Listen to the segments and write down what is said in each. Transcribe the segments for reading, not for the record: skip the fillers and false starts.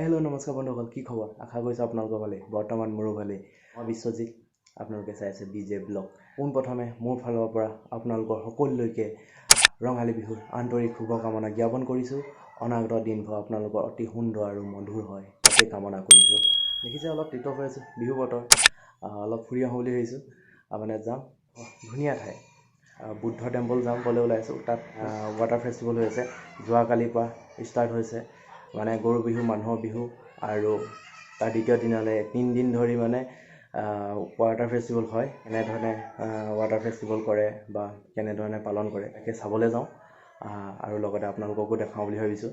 Hello', নমস্কাৰ বন্ধুসকল, কি খবৰ? আশা কৰিছোঁ আপোনালোকৰ ভালেই। বৰ্তমান মোৰো ভালেই। মই বিশ্বজিত, আপোনালোকে চাই আছে বি জে ব্লগ। পোনপ্ৰথমে মোৰ ফালৰ পৰা আপোনালোকৰ সকলোলৈকে ৰঙালী বিহুৰ আন্তৰিক শুভকামনা জ্ঞাপন কৰিছোঁ। অনাগত দিনবোৰ আপোনালোকৰ অতি সুন্দৰ আৰু মধুৰ হয়, তাকে কামনা কৰিছোঁ। দেখিছে, অলপ টিপ-টপ হৈ আছোঁ। বিহু বতৰ, অলপ ফুৰি আহোঁ বুলি ভাবিছোঁ। মানে যাম ধুনীয়া ঠাই, বুদ্ধ টেম্পল যাম বুলি ওলাইছোঁ। তাত ৱাটাৰ ফেষ্টিভেল হৈ আছে। যোৱাকালিৰ পৰা ষ্টাৰ্ট হৈছে, মানে গৰু বিহু, মানুহৰ বিহু আৰু তাৰ দ্বিতীয় দিনালৈ 3 দিন ধৰি মানে ৱাটাৰ ফেষ্টিভেল হয়। কেনেধৰণে ৱাটাৰ ফেষ্টিভেল কৰে বা কেনেধৰণে পালন কৰে, তাকে চাবলৈ যাওঁ আৰু লগতে আপোনালোককো দেখাওঁ বুলি ভাবিছোঁ।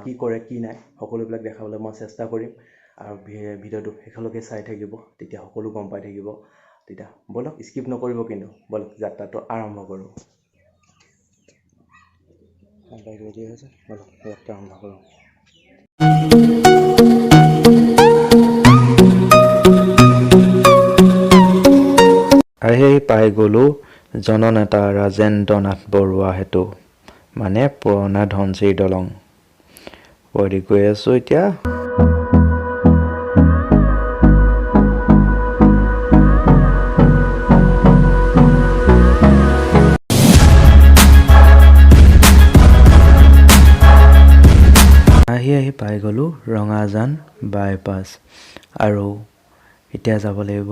কি কৰে কি নাই, সকলোবিলাক দেখাবলৈ মই চেষ্টা কৰিম আৰু ভিডিঅ'টো শেষলৈকে চাই থাকিব, তেতিয়া সকলো গম পাই থাকিব। তেতিয়া ব'লক, স্কিপ নকৰিব কিন্তু। ব'লক, যাত্ৰাটো আৰম্ভ কৰোঁ। বাইক ৰেডি হৈছে, ব'লক, যাত্ৰা আৰম্ভ কৰোঁ। আহি আহি পাই গ'লোঁ জননেতা ৰাজেন্দ্ৰ নাথ বৰুৱা সেতু, মানে পুৰণা ধনশিৰি দলং। ওপৰেদি গৈ আছোঁ এতিয়া। আহি আহি পাই গ'লোঁ ৰঙাজান বাইপাছ আৰু এতিয়া যাব লাগিব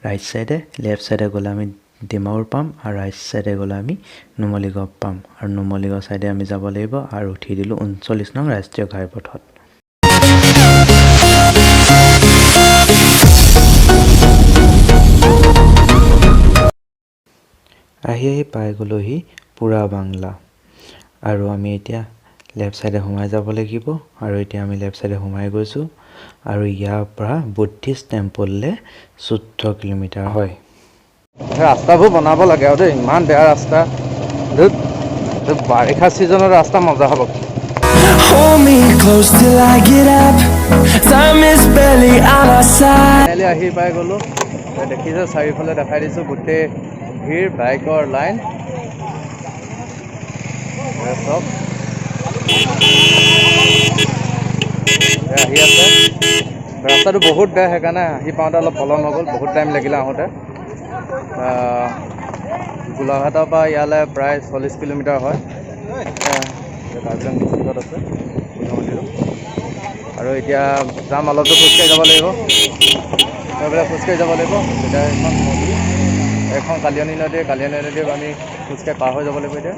ৰাইট ছাইডে। লেফ্ট ছাইডে গ'লে আমি ডিমাপুৰ পাম আৰু ৰাইট ছাইডে গ'লে আমি নুমলীগড় পাম আৰু নুমলীগড় ছাইডে আমি যাব লাগিব আৰু উঠি দিলোঁ 39 নং ৰাষ্ট্ৰীয় ঘাইপথত। আহি আহি পাই গ'লোহি পোৰা বাংলা আৰু আমি এতিয়া লেফ্ট ছাইডে সোমাই যাব লাগিব আৰু এতিয়া আমি লেফ্ট ছাইডে সোমাই গৈছোঁ আৰু ইয়াৰ পৰা বুদ্ধিষ্ট টেম্পললৈ 14 কিলোমিটাৰ হয়। ৰাস্তাবোৰ বনাব লাগে আৰু দেই, ইমান বেয়া ৰাস্তা ধুত। বাৰিষা ছিজনত ৰাস্তা মজা হ'ব। Hold me close till I get up. Time is barely on our side. Finally আহি পাই গ'লোঁ। এই দেখিছে, চাৰিওফালে দেখাই দিছোঁ, গোটেই ভিৰ, বাইকৰ লাইন। এই চব এই আহি আছে। ৰাস্তাটো বহুত বেয়া, সেইকাৰণে আহি পাওঁতে অলপ পলম হৈ গ'ল। বহুত টাইম লাগিলে আহোঁতে। গোলাঘাটৰ পৰা ইয়ালৈ প্ৰায় 40 কিলোমিটাৰ হয়। কাৰ্বি আংলং ডিষ্ট্ৰিক্টত আছে বুদ্ধ মন্দিৰটো। আৰু এতিয়া যাম, অলপ দূৰ খোজকাঢ়ি যাব লাগিব। সেইবিলাক খোজকাঢ়ি যাব লাগিব। এতিয়া এখন নদী, এখন কালিয়নী নদী। কালিয়নী নদী আমি খোজকাঢ়ি পাৰ হৈ যাব লাগিব। এতিয়া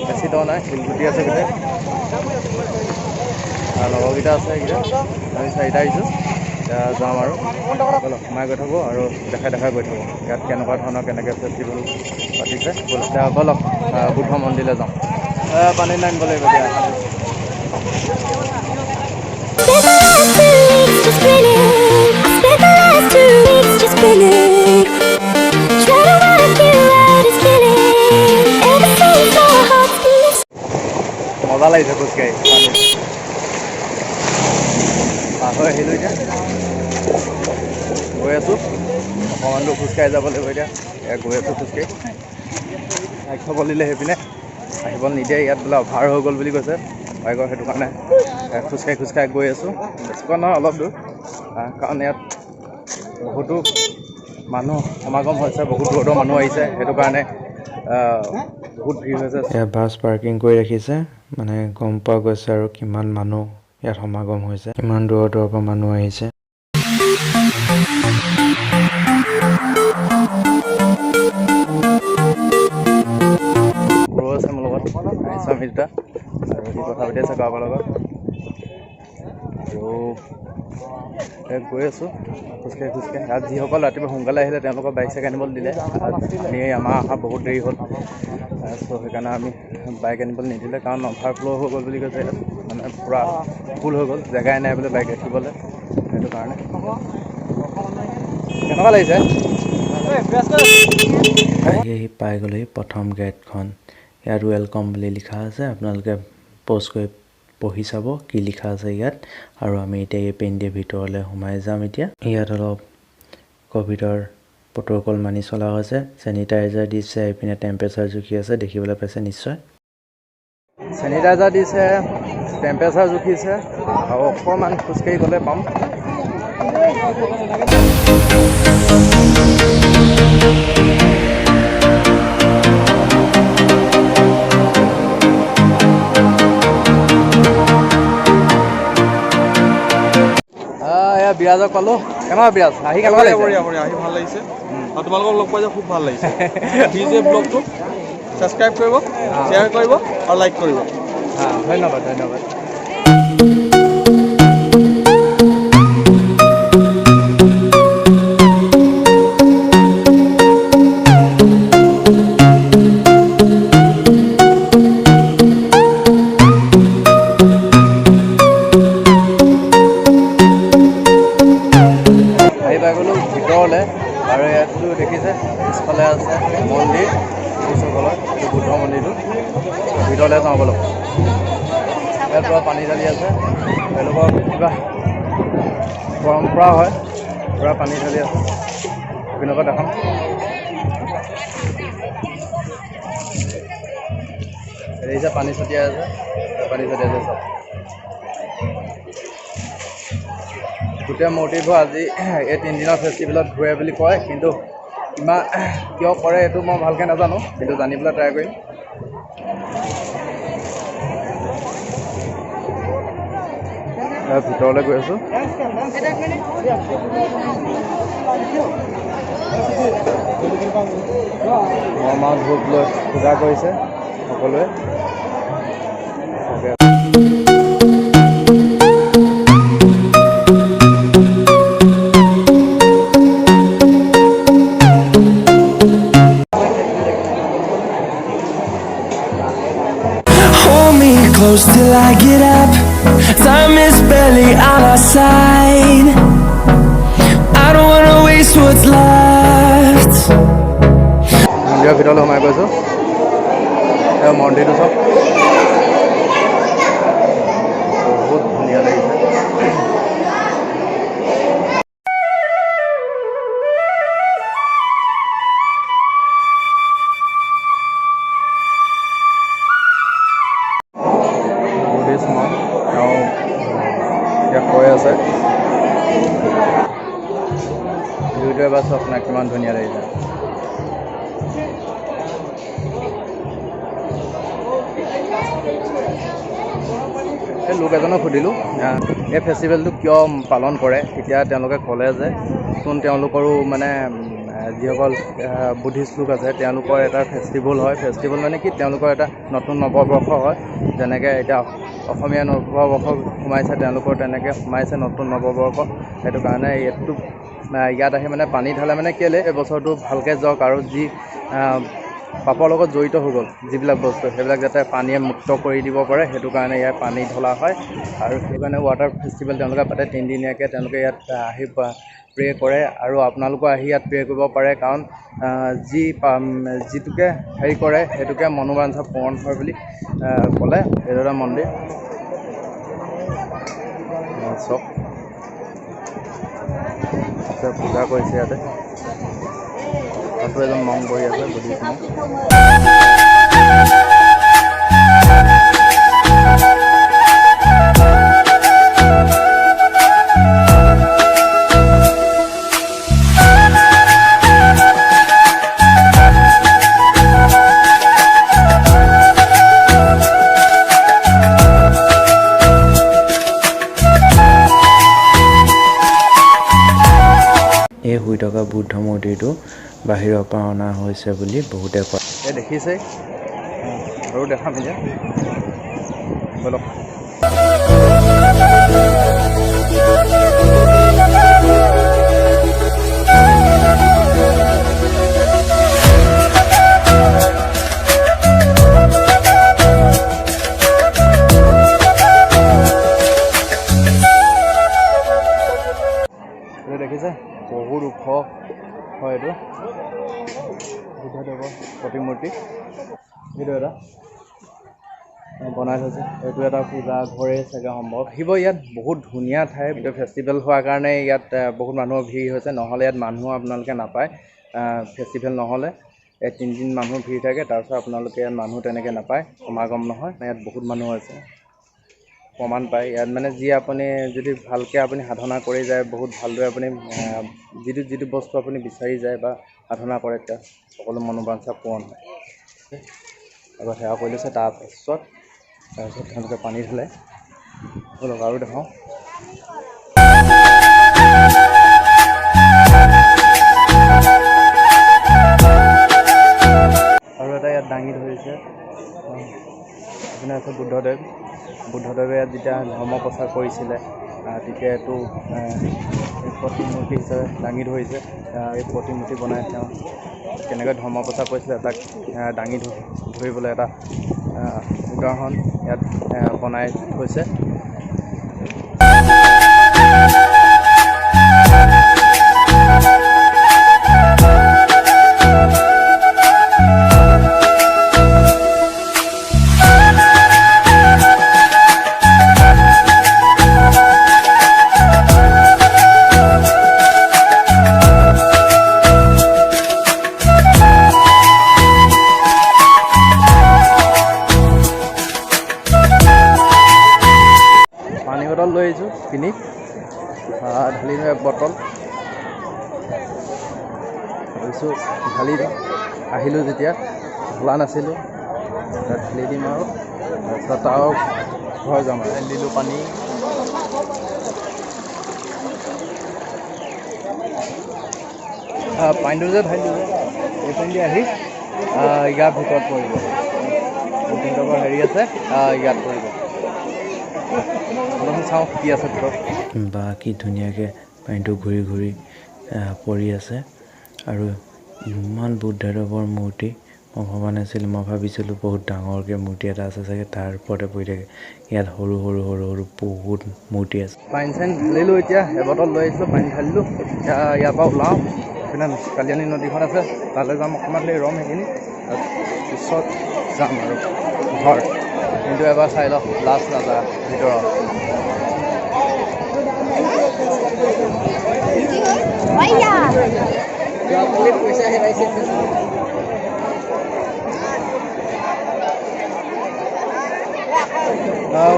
বেছি দ নাই, শিলগুটি আছে গোটেই। আৰু লগৰকেইটা আছে, এইকেইটা। আমি চাৰিটা আহিছোঁ। এতিয়া যাম আৰু ব'লক, সোমাই গৈ থাকোঁ আৰু দেখাই দেখাই গৈ থাকোঁ ইয়াত কেনেকুৱা ধৰণৰ, কেনেকৈ ফেষ্টিভেল পাতিছে। ব'লক এতিয়া, ব'লক, বুদ্ধ মন্দিৰলৈ যাওঁ। পানীত নামিব লাগিব এতিয়া। Spent the last 2 weeks just grinning. I spent the last 2 weeks just grinning. Trying to work you out is killing. Ever since our hearts been listening. মজা লাগিছে খোজকাঢ়ি। পানীত পাৰ হৈ আহিলোঁ। এতিয়া গৈ আছোঁ, অকণমান দূৰ খোজকাঢ়ি যাব লাগিব। এতিয়া এয়া গৈ আছোঁ খোজকাঢ়ি। বাইক থ'ব দিলে, সেইপিনে আহিব নিদিয়ে। ইয়াত বোলে অভাৰ হৈ গ'ল বুলি কৈছে বাইকৰ, সেইটো কাৰণে খোজকাঢ়ি খোজকাঢ়ি গৈ আছোঁ। বেছিকৈ নহয়, অলপ দূৰ, কাৰণ ইয়াত বহুতো মানুহ সমাগম হৈছে, বহুত দূৰ দূৰৰ মানুহ আহিছে, সেইটো কাৰণে বহুত ভিৰ হৈছে। ইয়াত বাছ পাৰ্কিং কৰি ৰাখিছে, মানে গম পোৱা গৈছে আৰু কিমান মানুহ ইয়াত সমাগম হৈছে, কিমান দূৰৰ দূৰৰ পৰা মানুহ আহিছে। ব্ৰ আছে মোৰ লগত, আহিছোঁ আমি দুটা আৰু সি কথা পাতি আছে কাৰোবাৰ লগত। আৰু এই গৈ আছোঁ খোজকাঢ়ি খোজকাঢ়ি। ইয়াত যিসকল ৰাতিপুৱা সোনকালে আহিলে, তেওঁলোকৰ বাইক চাইক আনিবলৈ দিলে। আমি আমাৰ অহা বহুত দেৰি হ'ল, চ' সেইকাৰণে আমি বাইক আনিবলৈ নিদিলে, কাৰণ অভাৰফ্ল' হৈ গ'ল বুলি কৈছে। ইয়াত মানে পূৰা ফুল হৈ গ'ল, জেগাই নাই বোলে বাইক ৰাখিবলৈ, সেইটো কাৰণে। কেনেকুৱা লাগিছে? আহি আহি পাই গ'লোহি প্ৰথম গেটখন। ইয়াত welcome বুলি লিখা আছে। আপোনালোকে প'জ কৰি পঢ়ি চাব কি লিখা আছে ইয়াত। আৰু আমি এতিয়া এই পিনেদি ভিতৰলৈ সোমাই যাম। এতিয়া ইয়াত অলপ ক'ভিডৰ প্ৰট'কল মানি চলা হৈছে। চেনিটাইজাৰ দিছে, এইপিনে টেম্পাৰেচাৰ জুখি আছে, দেখিবলৈ পাইছে নিশ্চয়। চেনিটাইজাৰ দিছে। টেম্পাৰেচাৰ জুখিছে আৰু অকণমান খোজকাঢ়ি গ'লে পাম। এয়া বিৰাজক পালোঁ। কেনেকুৱা বিৰাজ, আহি কেনেকুৱা লাগিছে? বঢ়িয়া বঢ়িয়া, আহি ভাল লাগিছে আৰু তোমালোকক লগ পাই যে খুব ভাল লাগিছে। বি জে ব্লগটো ছাবস্ক্ৰাইব কৰিব, শ্বেয়াৰ কৰিব আৰু লাইক কৰিব। ধন্যবাদ ধন্যবাদ। আহি পাই গ'লোঁ ভিতৰলৈ আৰু ইয়াততো দেখিছে পিছফালে আছে মন্দিৰ, বুদ্ধিষ্টসকলৰ এইটো বুদ্ধ মন্দিৰটো। ভিতৰলৈ যাওঁ ব'লক। ইয়াত পূৰা পানী ঢালি আছে, তেওঁলোকৰ কিবা পৰম্পৰা হয়, পূৰা পানী ঢালি আছে। কেনেকুৱা দেখাম, দেখিছে পানী ছটিয়াই আছে, পানী ছটিয়াই আছে চব। গোটেই মূৰ্তিবোৰ আজি এই তিনিদিনৰ ফেষ্টিভেলত ঘূৰে বুলি কয়, কিন্তু ইমান কিয় কৰে এইটো মই ভালকৈ নাজানো, কিন্তু জানিবলৈ ট্ৰাই কৰিম। ভিতৰলৈ গৈ আছোঁ। মহ ধূপ লৈ পূজা কৰিছে সকলোৱে। Hold me close till I get up. Time is barely on our side. I don't wanna waste what's left. মন্দিৰৰ ভিতৰলৈ সোমাই গৈছোঁ। এই মন্দিৰটো চাওক, বহুত ধুনীয়া লাগিছে। বুদ্ধিষ্ট মন তেওঁ এতিয়া কৈ আছে। ভিউটো এবাৰ চাওক না, কিমান ধুনীয়া লাগিছে। এই লোক এজনক সুধিলোঁ এই ফেষ্টিভেলটো কিয় পালন কৰে, তেতিয়া তেওঁলোকে ক'লে যে নতুন তেওঁলোকৰো মানে যিসকল বুদ্ধিষ্ট লোক আছে তেওঁলোকৰ এটা ফেষ্টিভেল হয়। ফেষ্টিভেল মানে কি, তেওঁলোকৰ এটা নতুন নৱবৰ্ষ হয়। যেনেকৈ এতিয়া অসমীয়া নৱবৰ্ষ সোমাইছে, তেওঁলোকৰ তেনেকৈ সোমাইছে নতুন নৱবৰ্ষ। সেইটো কাৰণে এইটো ইয়াত আহি মানে পানী ঢালে, মানে কেলৈ এই বছৰটো ভালকৈ যাওক আৰু যি পাপৰ লগত জড়িত হৈ গ'ল যিবিলাক বস্তু, সেইবিলাক যাতে পানীয়ে মুক্ত কৰি দিব পাৰে, সেইটো কাৰণে ইয়াত পানী ঢলা হয়। আৰু সেইকাৰণে ৱাটাৰ ফেষ্টিভেল তেওঁলোকে পাতে তিনিদিনীয়াকৈ। তেওঁলোকে ইয়াত আহি প্ৰে কৰে আৰু আপোনালোকো আহি ইয়াত প্ৰে কৰিব পাৰে, কাৰণ যি যিটোকে হেৰি কৰে সেইটোকে মনোবাঞ্ছা পূৰণ হয় বুলি ক'লে। এইটো এটা মন্দিৰ চব পূজা কৰিছে ইয়াতে। তাতো এজন মং বহি আছে, বুদ্ধিষ্ট মং। এই শুই থকা বুদ্ধ মূৰ্তিটো বাহিৰৰ পৰা অনা হৈছে বুলি বহুতে কয়। এই দেখিছেই আৰু দেখাম এতিয়া, ব'লক। এইটো দেখিছে বহুত ওখ হয়, এইটো বুদ্ধদেৱৰ প্ৰতিমূৰ্তি। এইটো এটা বনাই থৈছে, এইটো এটা পূজা ঘৰেই চাগে সম্ভৱ। আহিব ইয়াত, বহুত ধুনীয়া ঠাই। এইটো ফেষ্টিভেল হোৱাৰ কাৰণে ইয়াত বহুত মানুহৰ ভিৰ হৈছে, নহ'লে ইয়াত মানুহ আপোনালোকে নাপায়। ফেষ্টিভেল নহ'লে এই তিনিদিন মানুহ ভিৰ থাকে, তাৰপিছত আপোনালোকে ইয়াত মানুহ তেনেকৈ নাপায়, সমাগম নহয়। ইয়াত বহুত মানুহ আছে। প্ৰমাণ পায়। ইয়াত মানে যি আপুনি যদি ভালকৈ আপুনি সাধনা কৰি যায়, বহুত ভালদৰে আপুনি যিটো যিটো বস্তু আপুনি বিচাৰি যায় বা সাধনা কৰে, তেতিয়া সকলো মনোবাঞ্ছা পূৰণ হয়। আগত সেৱা কৰি লৈছে, তাৰপাছত তেওঁলোকে পানী ঢালে। ব'লক আৰু দেখাওঁ। আৰু এটা ইয়াত দাঙি ধৰিছে, এইপিনে আছে বুদ্ধদেৱ। বুদ্ধদেৱে ইয়াত যেতিয়া ধৰ্ম প্ৰচাৰ কৰিছিলে, তেতিয়া এইটো প্ৰতিমূৰ্তি হিচাপে দাঙি ধৰিছে। এই প্ৰতিমূৰ্তি বনাই তেওঁ কেনেকৈ ধৰ্ম প্ৰচাৰ কৰিছিলে তাক দাঙি ধৰিবলৈ এটা উদাহৰণ ইয়াত বনাই থৈছে। পানী বটল লৈ আহিছোঁ কিনি, ঢালি দিওঁ এক বটল ভাবিছোঁ ঢালি দিওঁ। আহিলোঁ যেতিয়া ঢলা নাছিলোঁ, তাত ঢালি দিম আৰু তাৰপিছত আৰু ঘৰ যাম। আৰু দিলোঁ পানী। পানীটো যে ঢালি দিলোঁ, এই পানীটো আহি ইয়াৰ ভিতৰত পৰিব। যোনটো হেৰি আছে ইয়াত পৰিব। অলপমান চাওঁ কি আছে ভিতৰত। বা কি ধুনীয়াকৈ পানীটো ঘূৰি ঘূৰি পৰি আছে। আৰু ইমান বুদ্ধদেৱৰ মূৰ্তি মই ভবা নাছিলোঁ। মই ভাবিছিলোঁ বহুত ডাঙৰকৈ মূৰ্তি এটা আছে চাগে, তাৰ ওপৰতে পৰি থাকে। ইয়াত সৰু সৰু সৰু সৰু বহুত মূৰ্তি আছে। পানী চানী ঢালিলোঁ, এতিয়া এবটল লৈ আহিছিলোঁ, পানী ঢালিলোঁ। এতিয়া ইয়াৰ পৰা ওলাওঁ, এইপিনে কালিয়ানী নদীখন আছে, তালৈ যাম। অকণমান দেৰি ৰ'ম সেইখিনি, পিছত যাম আৰু ঘৰ। কিন্তু এবাৰ চাই লওক লাষ্ট নাযায় ভিতৰত।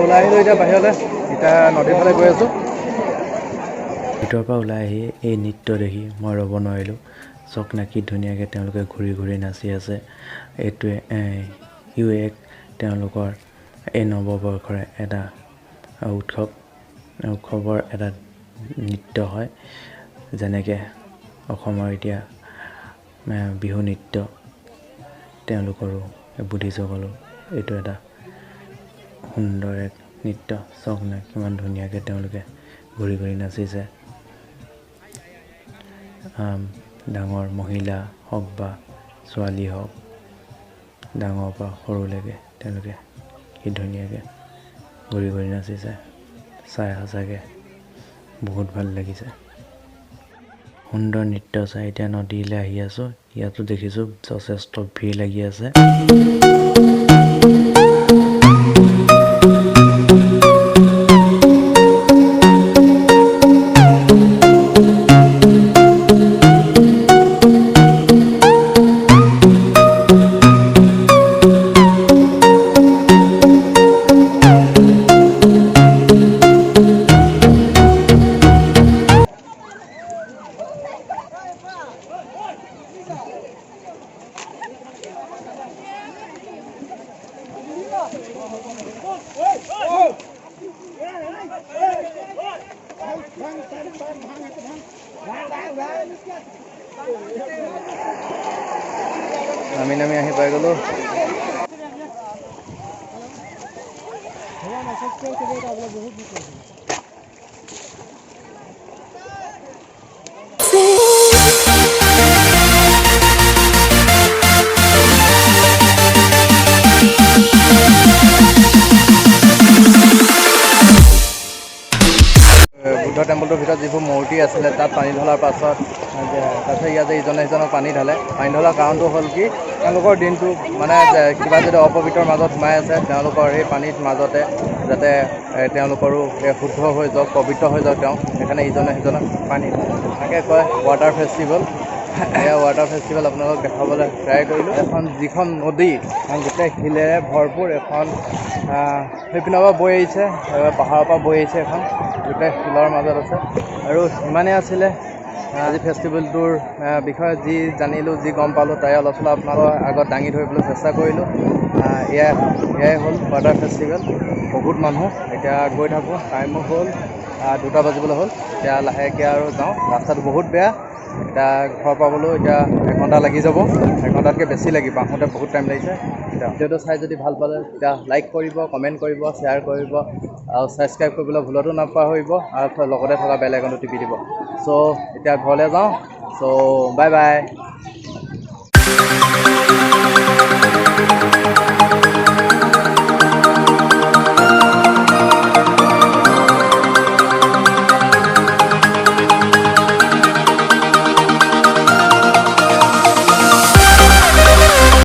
ওলাই আহিলোঁ এতিয়া বাহিৰলৈ, এতিয়া নদীৰ ফালে গৈ আছোঁ। ভিতৰৰ পৰা ওলাই আহি এই নৃত্য দেখি মই ৰ'ব নোৱাৰিলোঁ। চাওক না কি ধুনীয়াকৈ তেওঁলোকে ঘূৰি ঘূৰি নাচি আছে। এইটোৱে ইও এক তেওঁলোকৰ এই নৱবৰ্ষৰে এটা উৎসৱ, উৎসৱৰ এটা নৃত্য হয়। যেনেকৈ অসমৰ এতিয়া বিহু নৃত্য, তেওঁলোকৰো বুদ্ধিষ্টসকলো এইটো এটা সুন্দৰ এক নৃত্য। চাওক না কিমান ধুনীয়াকৈ তেওঁলোকে ঘূৰি ঘূৰি নাচিছে। ডাঙৰ মহিলা হওক বা ছোৱালী হওক, ডাঙৰৰ পৰা সৰুলৈকে তেওঁলোকে কি ধুনীয়াকৈ ঘূৰি ঘূৰি নাচিছে। চাই সঁচাকৈ বহুত ভাল লাগিছে। সুন্দৰ নৃত্য চাই এতিয়া নদীলৈ আহি আছোঁ। ইয়াতো দেখিছোঁ যথেষ্ট ভিৰ লাগি আছে। নামি নামি আহি পাই গ'লোঁ। বুদ্ধ টেম্পলটোৰ ভিতৰত যিবোৰ মূৰ্তি আছিলে তাত পানী ঢলাৰ পাছত, তাৰপিছত ইয়াত যে ইজনে সিজনক পানী ঢালে, পানী ঢলাৰ কাৰণটো হ'ল কি, তেওঁলোকৰ দিনটো মানে কিবা যদি অপবিত্ৰৰ মাজত সোমাই আছে, তেওঁলোকৰ সেই পানীৰ মাজতে যাতে তেওঁলোকৰো এই শুদ্ধ হৈ যাওক, পবিত্ৰ হৈ যাওক তেওঁ, সেইকাৰণে ইজনে সিজনক পানী ঢালে। তাকে কয় ৱাটাৰ ফেষ্টিভেল। এয়া ৱাটাৰ ফেষ্টিভেল আপোনালোকক দেখাবলৈ ট্ৰাই কৰিলোঁ। এখন যিখন নদী, এখন গোটেই শিলেৰে ভৰপূৰ। এখন সেইপিনৰ পৰা বৈ আহিছে, পাহাৰৰ পৰা বৈ আহিছে। এখন গোটেই শিলৰ মাজত আছে। আৰু ইমানেই আছিলে আজি ফেষ্টিভেলটোৰ বিষয়ে। যি জানিলোঁ, যি গম পালোঁ, তাৰে অলপ চলপ আপোনালোকৰ আগত দাঙি ধৰিবলৈ চেষ্টা কৰিলোঁ। এয়াই হ'ল ৱাটাৰ ফেষ্টিভেল। বহুত মানুহ। এতিয়া গৈ থাকোঁ। টাইমো হ'ল, 2টা বাজিবলৈ হ'ল। এতিয়া লাহেকৈ আৰু যাওঁ। ৰাস্তাটো বহুত বেয়া। এতিয়া ঘৰ পাবলৈও এতিয়া এঘণ্টা লাগি যাব, এঘণ্টাতকৈ বেছি লাগিব। আহোঁতে বহুত টাইম লাগিছে। এতিয়া ভিডিঅ'টো চাই যদি ভাল পালে, তেতিয়া লাইক কৰিব, কমেণ্ট কৰিব, শ্বেয়াৰ কৰিব আৰু ছাবস্ক্ৰাইব কৰিবলৈ ভুলতো নাপাহৰিব আৰু লগতে থকা বেল আইকনটো টিপি দিব। চ' এতিয়া ঘৰলৈ যাওঁ। চ' বাই বাই।